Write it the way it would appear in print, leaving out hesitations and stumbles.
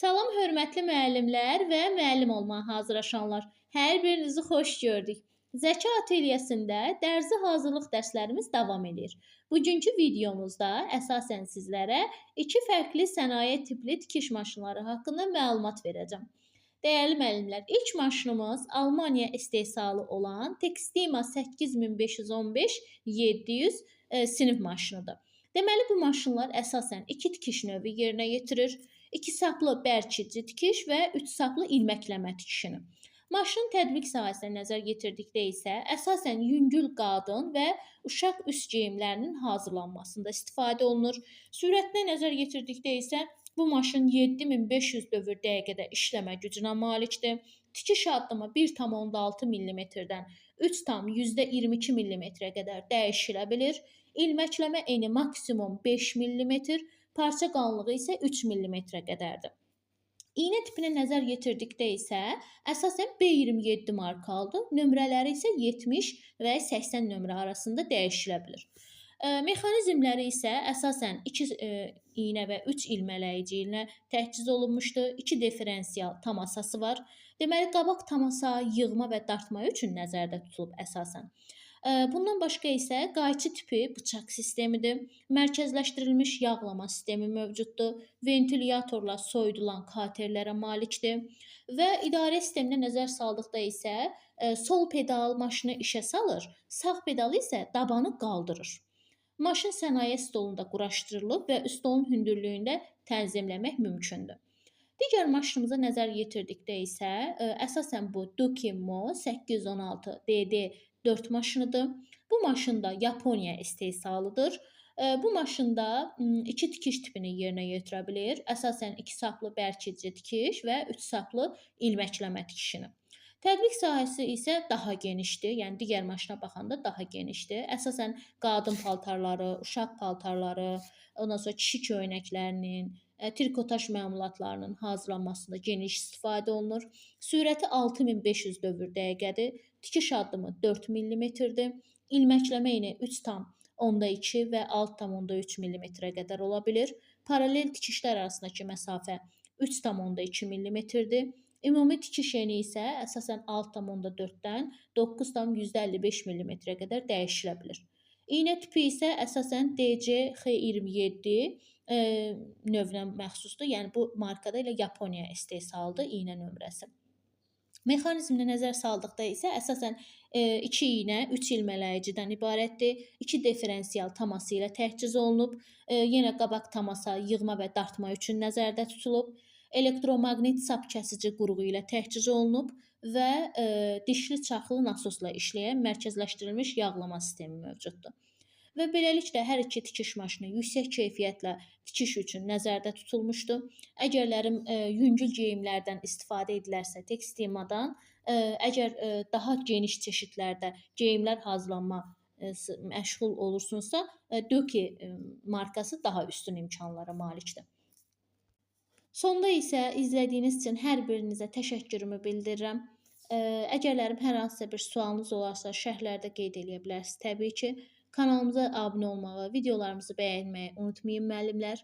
Salam hörmətli müəllimlər və müəllim olmağa hazırlaşanlar. Hər birinizi xoş gördük. Zəka Atelyəsində dərzi hazırlıq dərslərimiz davam edir. Bugünkü videomuzda əsasən sizlərə iki fərqli sənaye tipli tikiş maşınları haqqında məlumat verəcəm. Dəyərli müəllimlər, ilk maşınımız Almaniya istehsalı olan Textima 8515-700 sinif maşınıdır. Deməli, bu maşınlar əsasən iki tikiş növü yerinə yetirir. 2 saplı bərkidici tikiş və 3 saplı ilməkləmə tikişini. Maşının tətbiq sahəsinə nəzər yetirdikdə isə əsasən yüngül qadın və uşaq üst geyimlərinin hazırlanmasında istifadə olunur. Sürətinə nəzər yetirdikdə isə bu maşın 7500 dövr dəqiqədə işləmə gücünə malikdir. Tikiş addımı 1,6 mm-dən 3,22 mm-ə qədər dəyişilə bilir. İlməkləmə eni maksimum 5 mm, parça qalınlığı isə 3 mm qədərdir. İynə tipinə nəzər yetirdikdə isə əsasən B27 markalıdır. Nömrələri isə 70 və 80 nömrə arasında dəyişilə bilir. Mexanizmləri isə əsasən 2 iynə və 3 ilmələyici ilə təchiz olunmuşdur. 2 diferensial tamasası var. Deməli, qabaq tamasa yığma və dartma üçün nəzərdə tutulub əsasən. Bundan başqa isə qayçı tipi bıçaq sistemidir. Mərkəzləşdirilmiş yağlama sistemi mövcuddur. Ventilyatorla soyudulan katerlərə malikdir. Və idarə sisteminə nəzər saldıqda isə sol pedal maşını işə salır, sağ pedal isə dabanı qaldırır. Maşın sənaye stolunda quraşdırılıb və stolun hündürlüyündə tənzimləmək mümkündür. Digər maşınımıza nəzər yetirdikdə isə əsasən bu Dukimo 816 DD 4 maşınıdır. Bu maşın da Yaponiya istehsalıdır. Bu maşında iki tikiş tipini yerinə yetirə bilir. Əsasən 2 saplı bərkidici tikiş və 3 saplı ilməkləmə tikişini. Tətbiq sahəsi isə daha genişdir. Yəni digər maşına baxanda daha genişdir. Əsasən qadın paltarları, uşaq paltarları, ondan sonra kişi köynəklərinin, trikotaj məmulatlarının hazırlanmasında geniş istifadə olunur. Sürəti 6500 dövr dəqiqədir. Tikiş addımı 4 mm-dir. İlməkləmə eni 3,2 və 6,3 mm-ə qədər ola bilir. Paralel tikişlər arasındakı məsafə 3,2 mm-dir. Ümumi tikiş eni isə əsasən 6,4-dən 9,55 mm-ə qədər dəyişilə bilir. İynə tipi isə əsasən DCX27 növünə məxsusdur. Yəni bu markada elə Yaponiya istehsalıdır iynə nömrəsi. Mexanizminə nəzər saldıqda isə əsasən 2 iynə, 3 ilmələyicidən ibarətdir. 2 diferensial taması ilə təchiz olunub. Yenə qabaq tamasa yığma və dartma üçün nəzərdə tutulub. Elektromaqnit sap kəsici qurğu ilə təchiz olunub və dişli çarxlı nasosla işləyən mərkəzləşdirilmiş yağlama sistemi mövcuddur. Və beləliklə hər iki tikiş maşını yüksək keyfiyyətlə tikiş üçün nəzərdə tutulmuşdu. Əgərlərim yüngül geyimlərdən istifadə edilərsə Textimadan, əgər daha geniş çeşidlərdə geyimlər hazırlanma məşğul olursunuzsa, Döki markası daha üstün imkanlara malikdir. Sonda isə izlədiyiniz üçün hər birinizə təşəkkürümü bildirirəm. Əgərlərim hər hansısa bir sualınız olarsa şərhlərdə qeyd eləyə bilərsiniz. Təbii ki, kanalımıza abunə olmağı, videolarımızı bəyənməyi unutmayın müəllimlər.